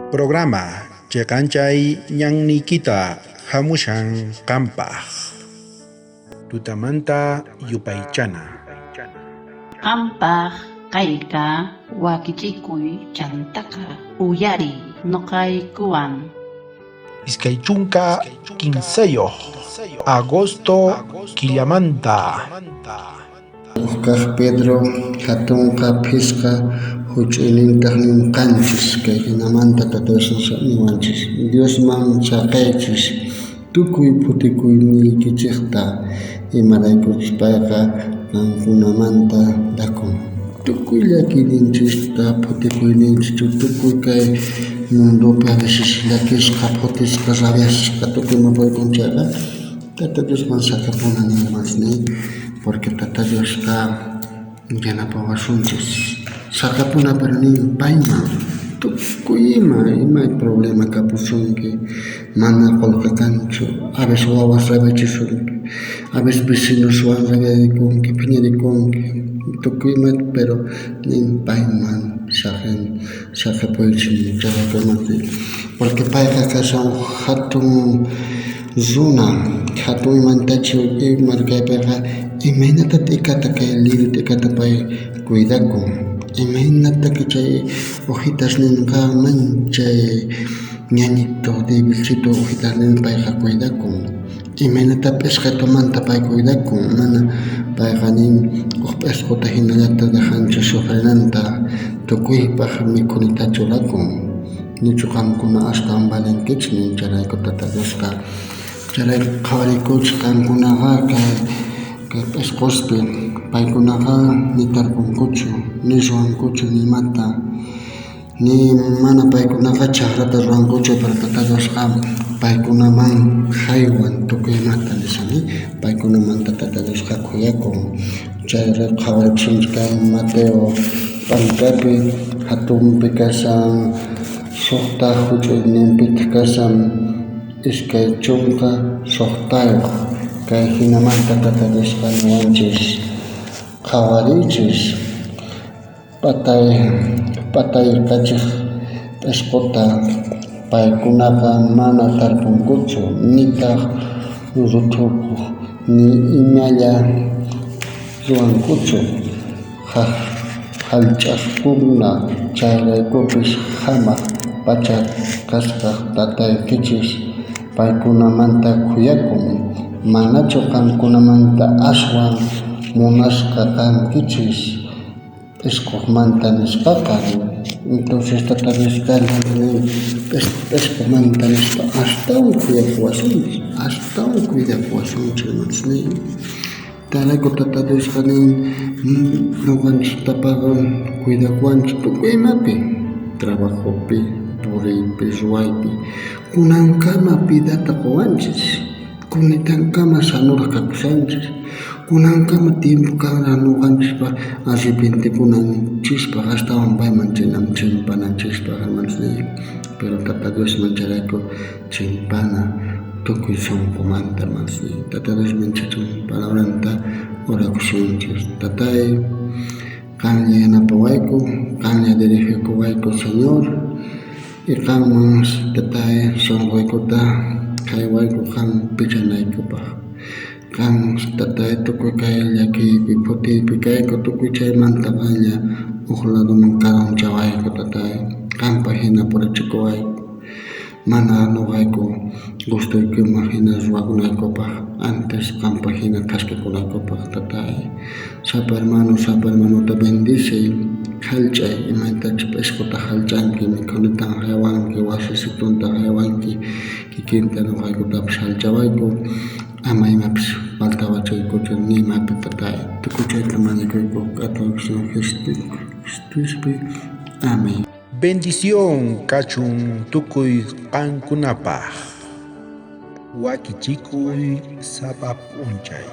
Programa cheqanchay ñanniykita hamushan qampaq. Tutamanta yupaychana. Qampaq kayqa wakichikuy chantaqa uyariy noqaykuwan. 23 agosto killamanta. Uj kaj Pedro jatunqa phisqa, juch'uynintaj nin qanchis. Kay jinamanta Tata Dios niwanchis: Diosman saqeychis tukuy phutikuyniykichejta, imaraykuchus payqa qankunamanta dakun. Tukuy llakiyninchista, phutikuyninchis, tukuy kay mundopi a veces llakisqa, phutisqa, rabiasqa tukuy ima purikun chayqa, Tata Diosman saqepuna nin ni, porque Tata Diosqa yanapawasunchis. Saqepuna pero nin payman tukuy ima problema kapusunki, mana qolqe kanchu, a veces wawas rabiachisunki, a veces vecinoswan rabiarikunki, phiñarikunki, tukuy ima pero nin payman saqen saqepuychis chayrayku porque payqa kashan jatun runa, jatun imantachu markaypiqa imaynata t'ikata kay lirio t'ikata pay cuidakun, imaynata chay hojitasninqa manchay ñañito debilcito hojitasnin payqa cuidakun, imaynata p'isqetumanta pay cuidakun, mana payqa nin uj p'isqota jinallata dejanchu sufrinanta, tukuypaj mikhunita churakun. Nichu qankuna astawan valenkichis nin chayrayku Tata Diosqa chayrayku qhawarikuychis qankunaqa kay kay p'isqospi, paykunaqa ni tarpunkuchu, ni ruwankuchu ni imata, ni mana paykunaqa chajrata ruwankuchu, pero Tata Diosqa paykunaman jaywan tukuy imata nisani, paykunamanta Tata Diosqa khuyakun. Chayrayku qhawarikusunchis kay Mateo p'anqapi jatunpi kashan sojta, juch'uyninpitaj kashan 26. Kay jinamanta Tata Diosqa niwanchis: qhawariychis p'ataykachej p'isqota, paykunaqa mana tarpunkuchu, nitaj ruthunku, ni imalla ruwankuchu, jallch'ajkuna. Chayraykupis janaj pacha kasqa Tataykichis paykunamanta khuyakun. Manachu qankunamanta aswan munasqa kankichis p'isqomanta nisqaqa? Entonces Tata Diosqa nin p'isqomanta nispa astawan khuyakuwasunchis, astawan cuidakuwasunchis hermanos nin. Chayrayku Tata Diosqa nin noqanchejtapaqa cuidakuwanchis tukuy imapi, trabajopi, puriypi, ruwaypi. Kunankama vidata qowanchis, kunitankama sanoraj kakushanchis, kunankama tiempo kanraj noqanchispaj arrepientekunanchispaj, astawan payman chimpananchispaj hermanos nin. Pero Tata Diosman chayrayku chimpana tukuy sonqomanta hermanos nin. Tata Diosman chachun palabranta orakusunchis. Tatay, qanlla yanapawayku, qanlla dirigikuwayku, Señor, y qanman Tatay sonqoykuta jaywayku qan pichanaykupaj. Qan Tatay tukuy kay llakiypi, phutiypi kayku, tukuy chaymanta qanlla uj ladoman karunchawayku, Tatay, qanpaj jina purichikuwayku, mana noqayku gustoykiman jina ruwakunaykupaj, antes qanpaj jina thaskikunaykupaj, Tatay. Sapa hermano, sapa hermanota bendiciy, jallch'ay, imaynatachus p'isqota jallch'anki, mikhunitan jaywanki, wasisitunta jaywanki, kikinta noqaykutapis jallch'awayku, ama imapis faltawachaykuchu ni imapi, Tatay. Tukuy chayta mañakuyku k'ata Señor Jesuspi. Amén. Bendición kachun tukuy qankunapaj. Wakichikuy sapa p'unchay.